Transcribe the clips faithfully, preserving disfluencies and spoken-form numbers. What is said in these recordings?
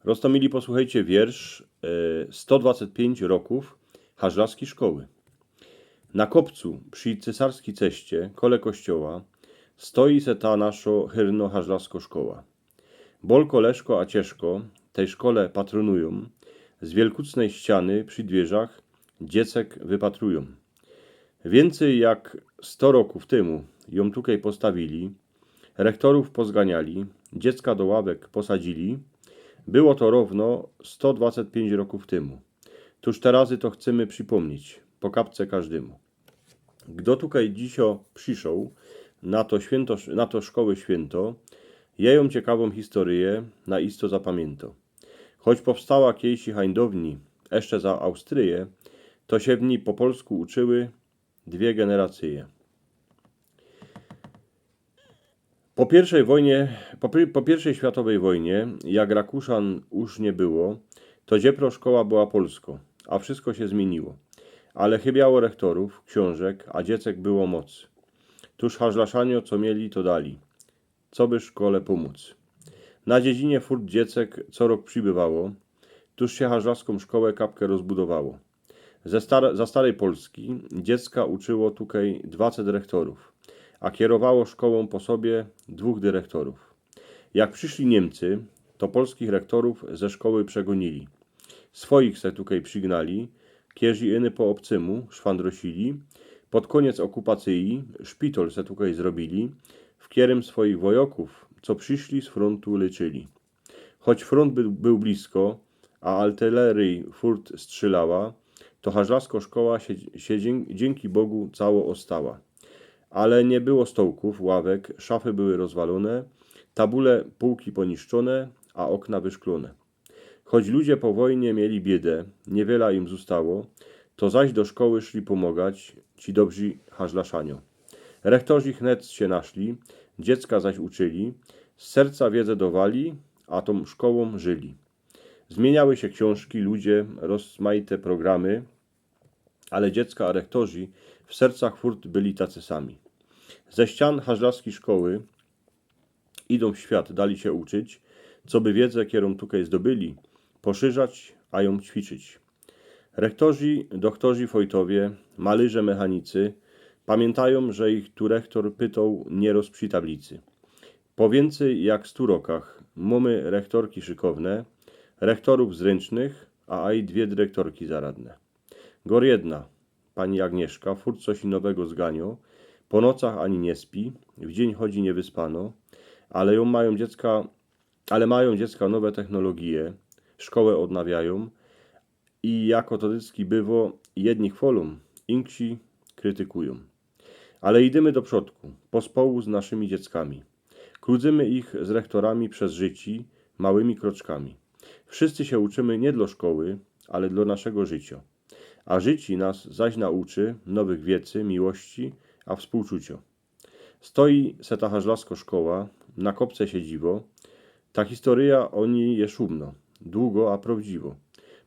Prosto mili, posłuchejcie wiersz e, sto dwaceść pięć rokōw Harzlaski Szkoły. Na kopcu przi Cesarski Ceście, kole kościoła, stoi se ta naszo hyrno harzlasko szkoła. Bolko, Leszko a Cieszko tej szkole patronujōm, z wielkucnej ściany przi dwierzach dziecek wypatrujōm. Wiyncyj jak sto rokōw tymu jōm tukej postawili, rechtorōw pozganiali, dziecka do ławek posadzili. Było to rōwno sto dwaceść pięć rokōw tymu. Tōż te razy to chcymy przipōmnieć po kapce kożdymu. Gdo tukej dzisio prziszoł na to świynto, na to szkoły świynto, jejōm ciekawōm historyjõ na isto zapamiyntŏ. Choć powstała kejsi hańdowni jeszcze za Austryje, to sie w ni po polsku uczyły dwie generacyje. Po piyrszej wojnie, po, piy- po piyrszej światowej wojnie, jak Rakuszan już niy było, to dziepro szkoła była polsko, a wszystko sie zmiyniło. Ale chybiało rechtorōw, ksiōnżek, a dziecek było moc. Tōż harzlaszanio, co mieli, to dali, coby szkole pōmōc. Na dziedzinie furt dziecek co rok przibywało, tōż sie harzlaskōm szkołę kapkã rozbudowało. Ze star- za starej Polski dziecka uczyło tukej dwaceść rechtorōw, a kierowało szkołōm po sobie dwōch dyrechtorōw. Jak prziszli Niymcy, to polskich rechtorōw ze szkoły przegonili. Swojich se tukej przignali, kierzy iny po ôbcymu szwandrosili. Pod kōniec ôkupacyji szpitol se tukej zrobili, w kerym swojich wojokōw, co prziszli z frōntu, lyczyli. Choć frōnt by- bōł blisko, a artyleryj furt strzylała, to harzlasko szkoła sie, sie dziyn- dziynki Bogu cało ôstała. Ale niy było stołkōw, ławek, szafy były rozwalōne, tabule, pōłki pōniszczōne, a ôkna wyszklōne. Choć ludzie po wojnie mieli biydã, niy wiela im zōstało, to zaś do szkoły szli pōmogać ci dobrzi harzlaszanio. Rechtorzi hnet sie naszli, dziecka zaś uczyli, z serca wiedzã dowali, a tōm szkołōm żyli. Zmiyniały sie ksiōnżki, ludzie, rozmajte programy, ale dziecka a rechtorzi w sercach furt byli tacy sami. Ze ścian harzlaski szkoły idōm w świat dali sie uczyć, coby wiedzã, kerōm tukej zdobyli, poszerzać, a jōm ćwiczyć. Rechtorzi, dochtorzi, fojtowie, malyrze, mechanicy pamiyntōm, że ich tu rechtor pytoł niyroz przi tablicy. Po wiyncyj jak stu rokach mōmy rechtorki szykowne, rechtorōw zryncznych, a aj dwie dyrechtorki zaradne. Gor jedna, pani Agnieszka, furt coś nowego zganio, po nocach ani niy spi, w dziyń chodzi niywyspano, ale jōm majōm dziecka, ale majōm dziecka nowe technologije, szkołã ôdnawiajōm i jako to dycki bywo, jedni chwolōm, inksi krytykujōm. Ale idymy do przodku, pospołu z naszymi dzieckami. Krōdzymy ich z rechtorami przez życi małymi kroczkami. Wszyscy sie uczymy niy dlo szkoły, ale dlo naszego życio. A życi nas zaś nauczy nowych wiecy, miłości, a wspōłczucio. Stoi se ta harzlasko szkoła, na kopce sie dziwo. Ta historyja ô nij je szumno, dugo, a prowdziwo.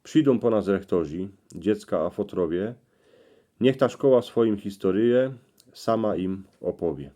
Przidōm po nas rechtorzi, dziecka a fotrowie. Niych ta szkoła swojim historyje sama im ôpowie.